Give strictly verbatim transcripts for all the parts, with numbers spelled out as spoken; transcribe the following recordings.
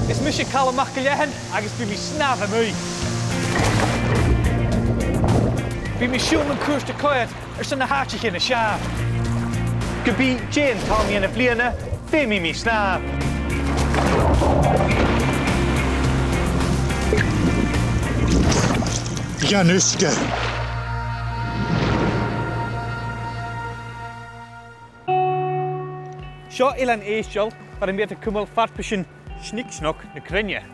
Is mise Calum MacIllEathain agus bidh mi a' snàmh a-muigh. Bidh mi a' siubhal mun cuairt a' coimhead airson na h-àiteachan as fheàrr. Ge bith dè an t-àm dhen bhliadhna, feumaidh mi snàmh. Dhan uisge. Seo Eilean Èisteall, far am bi iad a' cumail farpaisean Sniksnok na Cruinne.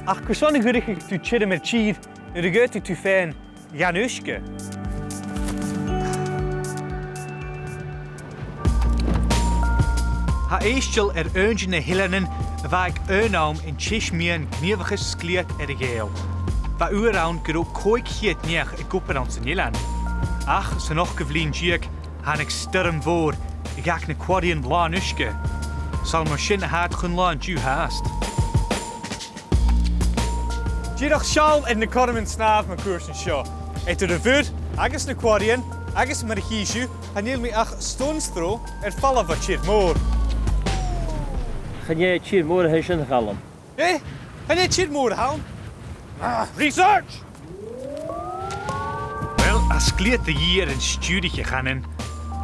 Ach carson a dh'fhuiricheadh tu tioram air tìr nuair a ghabhadh tu fhèin dhan uisge? Tha Èisteall air aon de na h-eileanan a bha aig aon àm an teis-meadhan gnìomhachais sglèat air a' Ghàidheal. Bha uair ann gun robh còig ceud neach ag obair anns an eilean. Ach san ochdamh linn deug, thàinig stoirm mhòr a dh'fhàg na quarraidhean làn uisge. 'S ann mar sin a tha iad chun làn an-diugh fhathast. Dìreach seall air na cothroman snàmh mun cuairt an seo. Eadar a' mhuir agus na quarraidhean, agus mar a chì sibh, chan eil mi ach stone's throw air falbh bho tìr-mòr. Chan e tìr-mòr a tha sin, a Chaluim. Eh? Chan e tìr-mòr a th' ann? Ah, research! Uill, tha sglèat de dh'fhìor an stiùiriche, a chanainn,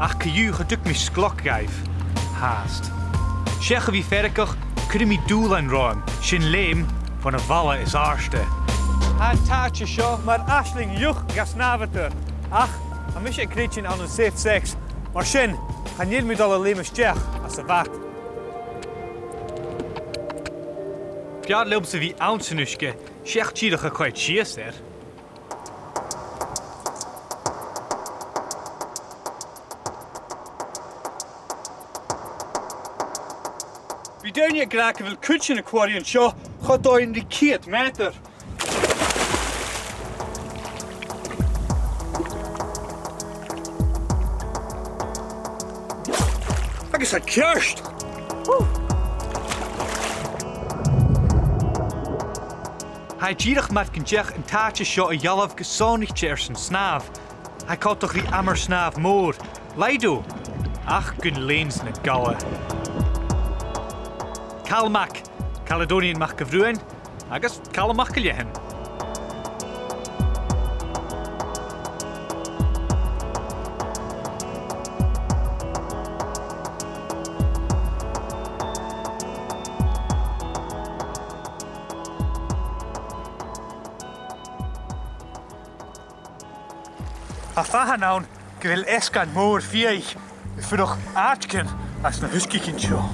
ach co-dhiù cha tug mi sgloc dhaibh. Fhathast. Seach a bhith feargach, cuiridh mi dùbhlan romham, sin leum, bhon a' bhalla as àirde. Tha an t-àite seo mar aisling fhliuch dha snàmhaidhean, ach tha mise a' creidsinn ann an safe sex, mar sin, chan eil mi a' dol a leum a-steach às a' bhad. B' fheàrr leamsa a bhith anns an uisge, seach dìreach a' coimhead sìos air. Bidh daoine ag ràdh gu bheil cuid de na quarraidhean seo cho domhainn ri ceud meatair. Agus tha e ceart! Tha e dìreach mar gun deach an t-àite seo a dhealbh gu sònraichte airson snàmh. Tha e coltach ri amar-snàmh mòr, Lido, ach gun lèintean galla. Calum Mac, Caledonian Mac a' Bhriuthainn, agus Calum MacIllEathain. Tha fathann ann gu bheil easgann mòr fiadhaich a' fuireach àiteigin anns na h-uisgeachan seo.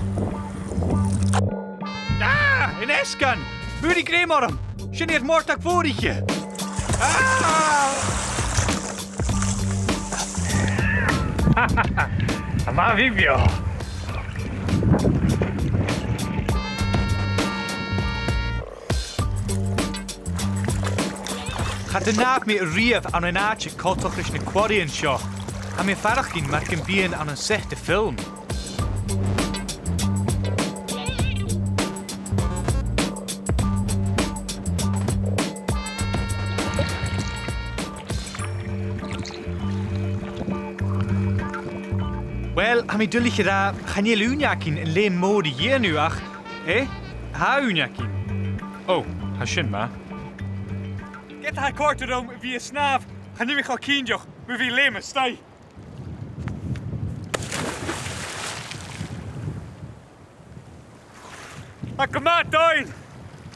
Ah! An easgann! Bhuail i grèim orm! Sin e, Mòrtag Mhòr-oidhche! Ah! Tha mi beò! Cha do shnàmh mi a-riamh ann an àite coltach ris na quarraidhean seo. Tha mi a' faireachdainn mar gum bithinn ann an set de fhilm. Uill, tha mi duilich a ràdh, chan eil ùine againn an leum mòr a dhèanamh ach, eh, tha ùine againn. Ò, tha sin math. Ged a tha e a' còrdadh rium a bhith a' snàmh, chan eil mi cho cinnteach mu bhith leum a-staigh. Tha e gu math domhainn!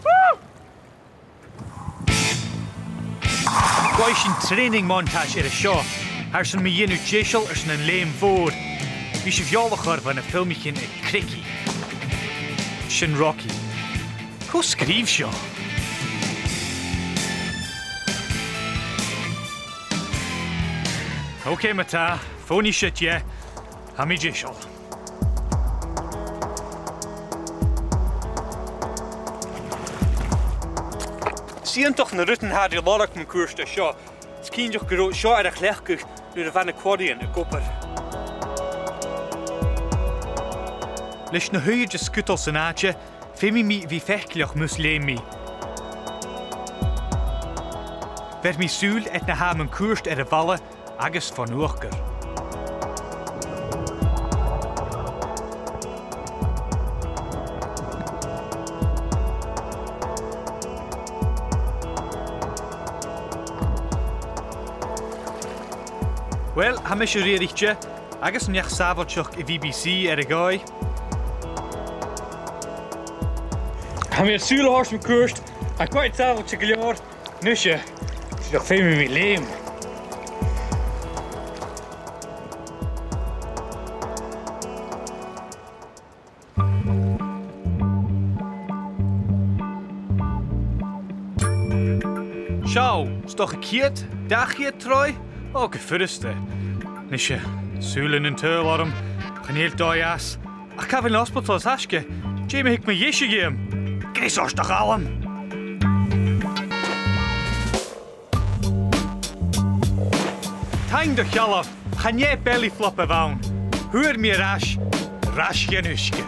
Woo! Gheibh sinn training montage air a seo, airson mu dhèanamh deiseil airson an leum mhòr. Bidh sibh eòlach oirre bho na filmichean aig Craigie. Sin Rocky. Cò sgrìobh seo? Ok, ma-thà, fòghnaidh sibh dheth. Tha mi deiseil. 'S iongantach na rudan a tha air an lorg mun cuairt an seo. 'S cinnteach gun robh seo air a chleachdadh nuair a bha na quarraidhean ag obair. Leis na h-uiread de sgudail san àite, feumaidh mi a bhith faiceallach mus leum mi. Bheir mi sùil air na tha mun cuairt air a' bhalla agus fon uachdar. Uill, tha mise riaraichte agus neach-sàbhailteach a' B B C air a dhòigh. Tha mi air sùil a thoirt mun cuairt, tha coimhead sàbhailte gu leòr. Nise, 's dòcha feumaidh mi leum. Seo, 's dòcha ceud, dà cheud troigh? Ò, gu furasta. Nise, sùilean an t-saoghail orm, chan eil dòigh às. Ach càit a bheil an ospadal as fhaisge? Dè ma thig mo dheise dhìom? Greas ort, a Chaluim! Taing do shealbh, chan e belly flop a bh' ann. Fhuair mi air ais, air ais dhan uisge.